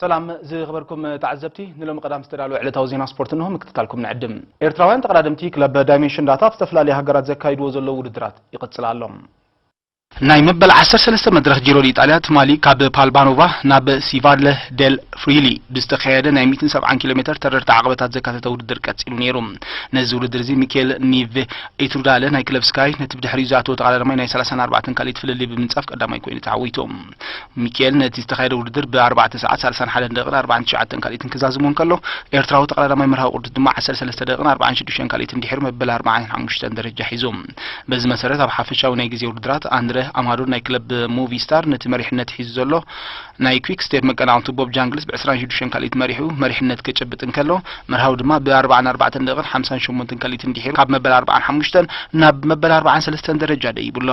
ሰላም ዝኸበርኩም ተዓዘብቲ፣ ንሎሚ ቀዳም ዝተዳለወ ዕለታዊ ዜና ስፖርት እንሆ ምክትታልኩም ንዕድም። ኤርትራውያን ተቐዳደምቲ ክለብ ዳይሜንሽን ዳታ ኣብ ዝተፈላለዩ ሃገራት ዘካይድዎ ዘለዉ ውድድራት ይቕጽል ኣሎ። ናይ መበል ዓሰርተ ሰለስተ መድረኽ ጂሮ ዲኢጣልያ ትማሊ ካብ ፓልባኖቫ ናብ ሲቫለ ደል ፍሪሊ ብዝተኻየደ ናይ ሚእትን ሰብዓን ኪሎ ሜተር ተረርቲ ዓቐበታት ዘካተተ ውድድር ቀጺሉ ነይሩ። ነዚ ውድድር እዚ ሚኬል ኒቭ ኢትሩዳለ ናይ ክለብ ስካይ ነቲ ብድሕሪኡ ዝኣተወ ተቐዳዳማይ ናይ ሰላሳን ኣርባዕተን ካልኢት ፍልልይ ብምንጻፍ ቀዳማይ ኮይኑ ተዓዊቱ። ሚኬል ነቲ ዝተኻየደ ውድድር ብኣርባዕተ ሰዓት ሰላሳን ሓደን ደቂቕን ኣርባዓን ትሽዓተን ካልኢትን ክዛዝሞ እንከሎ፣ ኤርትራዊ ተቐዳዳማይ መርሃዊ ቅዱስ ድማ ዓሰርተ ሰለስተ ደቂቕን ኣርባዓን ሽዱሽተን ካልኢትን ድሒሩ መበል ኣርባዓን ሓሙሽተን ደረጃ ሒዙ። በዚ መሰረት ኣብ ሓፈሻዊ ናይ ግዜ ውድድራት ኣንድረ ኣማዶ ናይ ክለብ ሙቪ ስታር ነቲ መሪሕነት ሒዙ ዘሎ ናይ ኩዊክ ስቴፕ መቀናቕንቱ ቦብ ጃንግልስ ብዕስራን ሽዱሽተን ካልኢት መሪሑ መሪሕነት ክጭብጥ እንከሎ፣ መርሃዊ ድማ ብኣርባዓን ኣርባዕተን ደቂቕን ሓምሳን ሸሞንተን ካልኢትን ድሒሩ ካብ መበል ኣርባዓን ሓሙሽተን ናብ መበል ኣርባዓን ሰለስተን ደረጃ ደይቡ ኣሎ።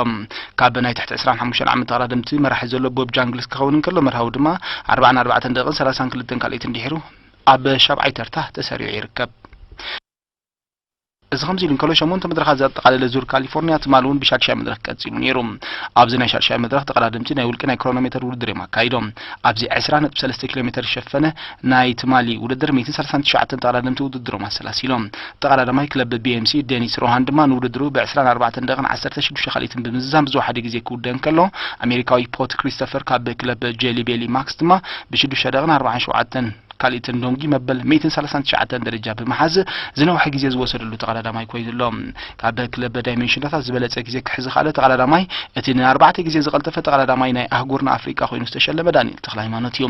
ካብ ናይ ትሕቲ ዕስራን ሓሙሽተን ዓመት ተቐዳደምቲ መራሒ ዘሎ ቦብ ጃንግልስ ክኸውን እንከሎ፣ መርሃዊ ድማ ኣርባዓን ኣርባዕተን ደቂቕን ሰላሳን ክልተን ካልኢትን ድሒሩ ኣብ ሻብዓይ ተርታ ተሰሪዑ ይርከብ። እዚ ከምዚ ኢሉ እንከሎ፣ ሸሞንተ መድረኻት ዘጠቓለለ ዙር ካሊፎርኒያ ትማሊ እውን ብሻድሻይ መድረኽ ቀጺሉ ነይሩ። ኣብዚ ናይ ሻድሻይ መድረኽ ተቐዳደምቲ ናይ ውልቂ ናይ ክሮኖሜተር ውድድር እዮም ኣካይዶም። ኣብዚ ዕስራ ነጥቢ ሰለስተ ኪሎ ሜተር ዝሸፈነ ናይ ትማሊ ውድድር ሚእትን ሰላሳን ትሽዓተን ተቐዳደምቲ ውድድሮም ኣሰላሲሎም። ተቐዳዳማይ ክለብ ቢ ኤም ሲ ደኒስ ሮሃን ድማ ንውድድሩ ብዕስራን ኣርባዕተን ደቂቕን ዓሰርተ ሽዱሽተ ካልኢትን ብምዝዛም ብዝወሓደ ግዜ ክውደ እንከሎ፣ ኣሜሪካዊ ፖት ክሪስቶፈር ካብ ክለብ ጀሊ ቤሊ ማክስ ድማ ብሽዱሽተ ደቂቕን ኣርባዓን ሸውዓተን ካልኢትን ዶንጊ መበል ሚእትን ሰላሳን ትሽዓተን ደረጃ ብምሓዝ ዝነውሐ ግዜ ዝወሰደሉ ተቐዳዳማይ ኮይኑ ኣሎ። ካብ ክለብ ዳይሜንሽን ዳታ ዝበለጸ ግዜ ክሕዝ ዝኸኣለ ተቐዳዳማይ እቲ ንኣርባዕተ ግዜ ዝቐልጠፈ ተቐዳዳማይ ናይ ኣህጉርና ኣፍሪቃ ኮይኑ ዝተሸለመ ዳንኤል ተኽለሃይማኖት እዩ።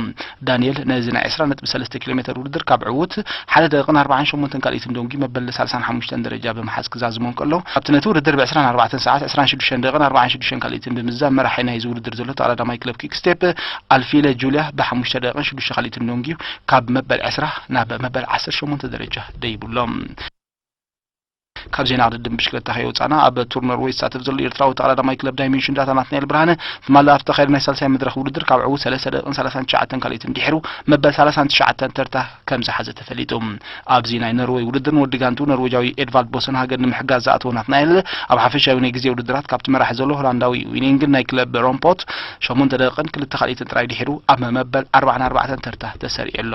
ዳንኤል ነዚ ናይ ዕስራ ነጥቢ ሰለስተ ኪሎ ሜተር ውድድር ካብ ዕዉት ሓደ ደቂቕን ኣርባዓን ሸሞንተን ካልኢትን ዶንጊ መበል ሰላሳን ሓሙሽተን ደረጃ ብምሓዝ ክዛዝሞ እንከሎ፣ ኣብቲ ነቲ ውድድር ብዕስራን ኣርባዕተን ሰዓት ዕስራን ሽዱሽተን ደቂቕን ኣርባዓን ሽዱሽተን ካልኢትን ብምዝዛም መራሒ ናይዚ ውድድር ዘሎ ተቐዳዳማይ ክለብ ኪክ ስቴፕ ኣልፊለ ጁልያ ብሓሙሽተ ደቂቕን ሽዱሽተ ካልኢትን ዶንጊ ካብ መበል ዕስራ ናብ መበል ዓሰርተ ሸሞንተ ደረጃ ደይቡ ኣሎ። ካብ ዜና ቅድድም ብሽክለታ ከይወጻና፣ ኣብ ቱር ኖርዌይ ዝሳተፍ ዘሎ ኤርትራዊ ተቐዳዳማይ ክለብ ዳይሜንሽን ዳታ ናትናኤል ብርሃነ ትማሊ ኣብ ዝተኻየደ ናይ ሳልሳይ መድረኽ ውድድር ካብ ዕዉት ሰለስተ ደቂቕን ሰላሳን ትሽዓተን ካልኢትን ድሒሩ መበል ሰላሳን ትሽዓተን ተርታ ከም ዝሓዘ ተፈሊጡ። ኣብዚ ናይ ኖርዌይ ውድድር ንወዲ ጋንቱ ኖርዌጃዊ ኤድቫልድ ቦሰንሃገን ንምሕጋዝ ዝኣተወ ናትናኤል፣ ኣብ ሓፈሻዊ ናይ ግዜ ውድድራት ካብቲ መራሒ ዘሎ ሆላንዳዊ ዊኒንግን ናይ ክለብ ሮምፖት ሸሞንተ ደቂቕን ክልተ ካልኢትን ጥራይ ድሒሩ ኣብ መበል ኣርባዓን ኣርባዕተን ተርታ ተሰሪዑ ኣሎ።